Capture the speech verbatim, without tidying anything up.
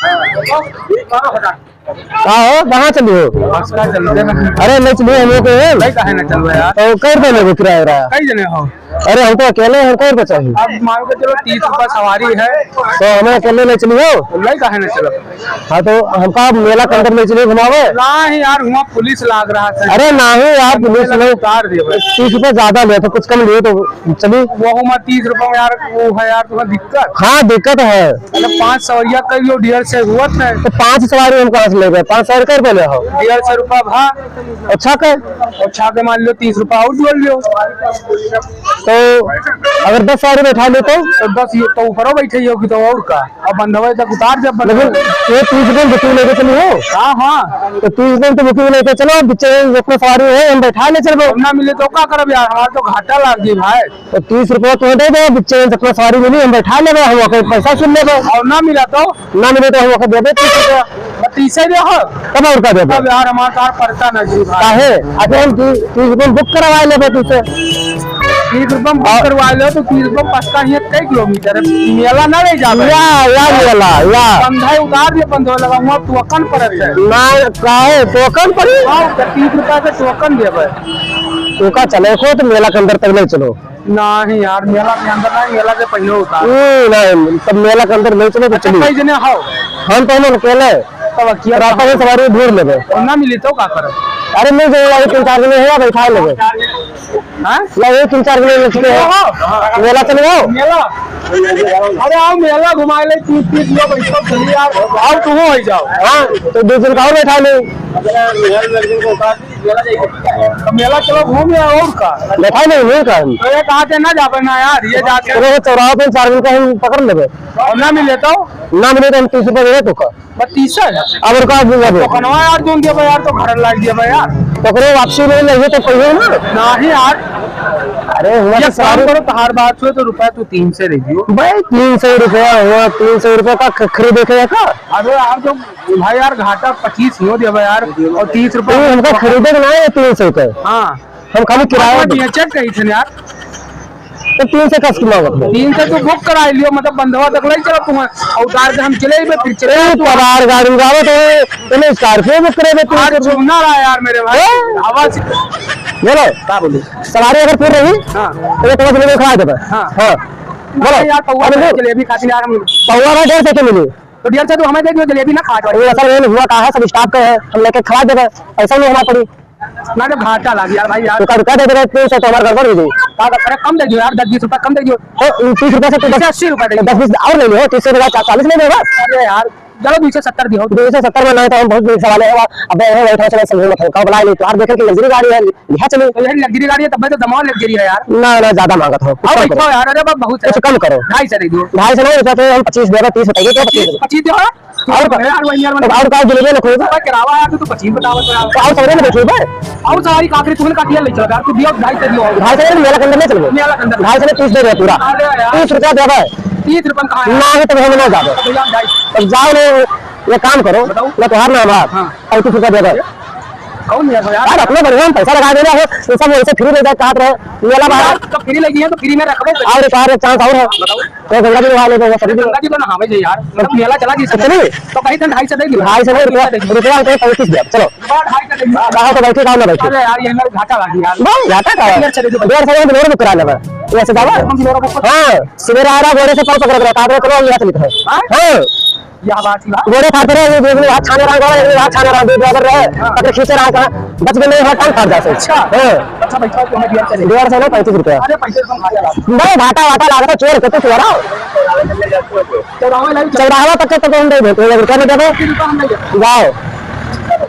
का हो, कहाँ चली हो? बस का चलते ना। अरे, ले चलिए हम लोग को। ले काहे ना चलबे यार? तो कर देने को किराया उराया। कई जने हो? अरे, हम तो अकेले हैं, कौन बचा है? अब मान के चलो, तीस रुपया सवारी है। तो हमें अकेले ले चली हो? ले काहे ना चलो? हाँ, तो हमका मेला के अंदर ले चलिए घुमावे। नहीं यार, हुआँ पुलिस लाग रहा है। अरे नहीं यार, पुलिस नहीं। उतार दिए भाई। तीस रुपया ज्यादा ले, तो कुछ कम ले तो चली। वो हुआँ तीस रुपया में यार, वो है यार, तुम्हें दिक्कत। हाँ, दिक्कत है। अरे, पाँच सवारियाँ कर लियो, डेढ़ सौ हुआ था। तो पाँच सवारी हम कहाँ से लेबे? पाँच सवारी कर पहले हो। डेढ़ सौ रुपया भा। अच्छा कर। अच्छा के मान लो, तीस रुपया और जोड़ लियो। तो अगर दस सवारी बैठा ले तो? तो दस ये तो ऊपरो बैठे ही होगी, तो और का? अब बंधवे तक उतार जब बंधवे। लेकिन ये तीस दिन booking लेके चली हो? हाँ, हाँ। तो तीस दिन तो booking लेके चलो, बिच्चे जितना सवारी है, हम बैठा ले चलबो। ना मिले तो का करब यार, हमारा तो घाटा लाग गई भाई। तो तीस रुपया तुम्हें दे दे, बिच्चे जितना सवारी मिली, हम बैठा लेबे, हम ओकर पैसा सुन लेबे। और ना मिला तो? ना मिले तो हम ओकर देबे तीस रुपया। बस तीसे दे हो। तब और का देबे? तब यार, हमारा तो यार पड़ता ना जी भाई। काहे? अगर हम ती-, तीस रुपया में book करवा लेबे तुझसे। तीस रुपया में book करवा ले तो तीस रुपया में पचता ही है, कई किलोमीटर है? मेला ना ले जाबे। या, या मेला, या। बंधा उतार दिए, बंधवा लगा हुआ, टोकन पड़त है। ना, काहे? टोकन पड़ी? हाँ, तो तीस रुपया के टोकन देबे। टोका चले को तो मेला के अंदर तक नहीं चलो। नहीं यार, मेला के अंदर नहीं, मेला से पहले होता है। हम्म, नहीं, तब मेला के अंदर नहीं चलो तो अच्छा, चलिए। कई जने हो? हम तो हम अकेले। तब अकेले रास्ता में सवारी ढूंढ लेबे। और ना मिली तो का करब? अरे, मिल जाएगा, एक तीन चार जने हैं, बैठा लेबे। हाँ? या एक तीन चार जने मिल चुके हैं। हो? मेला चले जाओ। मेला? अरे, आओ, मेला घुमा ले, तीन, तीन लोग बैठो, चलिए यार। आओ, तुम हो जाओ। हाँ, तो दो जन का और बैठा ले। तो मेला चलो घूम ले, और का? बैठा नहीं, नहीं का। तो ये कहाँ से ना जाबे ना यार, ये जाके चलो, चौराहा पे चार जन का हम पकड़ लेबे। और ना मिले तो? ना मिले तो हम तीस रुपया देबे तो का? बस तीस है? अब और का देबे? तो कनवा यार, जोन देबे यार, तो घर लाग देबे यार। तो करो, वापसी में लेंगे तो कहिए ना। नहीं यार। अरे, हुआ ये तो काम सारे करो, तहार बात हुए तो रुपया तू तीन सौ दे दियो। भाई, तीन सौ रुपया हुआ, तीन सौ रुपया का ख-, खरीदे के का? अरे यार, तो भाई यार, घाटा पच्चीस ही हो दिया भाई यार, और तीस रुपया नहीं, हमका खरीदे के ना है तीन सौ का। हाँ। हम खाली किराया हम दे। बेचे कही थे यार। तो तीन सौ कस की मांगत है? तीन सौ तो book करा लियो, मतलब बंधवा तक ले चलो तुम, और उतार के हम चले अइबे, फिर चले ए, अइबे। पवार गाड़ी गावे तो इन्हें Scorpio book करे बे, तीन सौ। आज चुनर आया यार मेरे भाई। हैं? आवाज। बोलो। का बोले? सवारी अगर पूरी रही, हाँ। तो ये तुम्हें खड़ा देबे। हाँ। हाँ। बोलो। अरे यार, पौवा अरे में बोल। जलेबी खाती यार हम। पौवा में डेढ़ सौ के मिली। तो डेढ़ सौ तो हमें दे दियो, जलेबी ना खा जाओ। अरे असल में हुआ का है, सब staff का है, हम लेके खवा देबे, पैसा नहीं हमारा पड़ी। ना, जब घाटा लागी यार भाई यार। तो का रुपया दे दे रहे, तीन सौ तो हमारा गड़बड़ हो गई। का करे, कम दे दियो यार, दस बीस रुपया कम दे दियो। तो तीस रुपया से तू दस, अस्सी रुपया दे दियो। दस बीस और ले लो, तीस से चालीस ले लो बस। अरे यार, चलो दो सौ सत्तर दियो। दो सौ सत्तर में नहीं तो हम बहुत बड़ी सवाल है। अब बैठो, चलो समझ मत हो, का बुला ले, तो यार देखे कि luxury गाड़ी है, लिहा चली। तो यही luxury गाड़ी है, तब तो दमाव luxury है यार। ना, ना, ज्यादा मांगत हो, कुछ और कम करो। बैठो यार, अरे बाबा, बहुत कुछ है। कम करो। ढाई सौ दे दो। ढाई सौ नहीं, रुपया तो हम पच्चीस दे रहे, तीस बताइए, क्या पच्चीस? पच्चीस दे रहा? और का? यार, वही यार, तो और का जलेबी ना खोएगा? भाई, करावा यार, तू तो पच्चीस बतावा तो यार। और सवेरे में बैठो बे। और सारी काकरी तुमने काटिया ले चला यार, तू दियो ढाई सौ दियो। ढाई सौ नहीं, मेला के अंदर नहीं चलबो। मेला के अंदर। ढाई सौ में तीस दे दे पूरा। अरे यार। तीस रुपया दे बे। तीस रुपया में कहाँ है? ना, तो हम ना जाबे। तो यार, ढाई सौ। तब जाओ ने, ये काम करो, बताओ। मैं तोहार नाम है। हाँ। पैंतीस रुपया दे दे। कौन है यार? यार, अपने बढ़िया में पैसा लगा देना है, ये सब वैसे free ले जाए, कहा रहे, मेला बाहर। तो free लगी है, तो free में रखबे। और एक बार एक chance और है। बताओ। तो गंगा जी नहा लेबे, वो सभी गंगा जी तो नहावे जे यार। मतलब, मेला चला जी, तो चलिए। तो कहीं तो ढाई सौ दे दियो। ढाई सौ नहीं, रुपया, रुपया तो पैंतीस दे, चलो। ढाई सौ दे दियो। कहाँ तो बैठे, कहाँ ना बैठे? अरे यार, ये हमारे घाटा लागी यार। भाई, घाटा का है? डेढ़ सौ दे दो। डेढ़ सौ में Bolero book करा लेबे। ये से जावा? हम Bolero book। हाँ, सवेरे आ रहा, घोड़े से पाँव पकड़ के रहा, कहाँ तो चलो, हम यहाँ से निकले। हाँ? हाँ। यह बात ही बात। गोड़े फाड़ते रहे, ये, ये हाथ छाने रहा, गोड़े, ये हाथ छाने रहा, दो driver रहे, हाँ। पकड़ खींचे रहा था, बच के नहीं, हाथ टांग फाड़ जाते। अच्छा। हाँ। अच्छा, बैठा तो हमें दिया चले। डेढ़ सौ ना, पैंतीस रुपया। अरे, पैंतीस रुपया भाड़ा लगा। भाई, घाटा वाटा लागत है, चोर के तो चोरा। चौराहा लाइन चौराहा तक के तो हम दे देते हैं, रुपया नहीं देते। तीस रुपया हम नहीं देते। जाओ।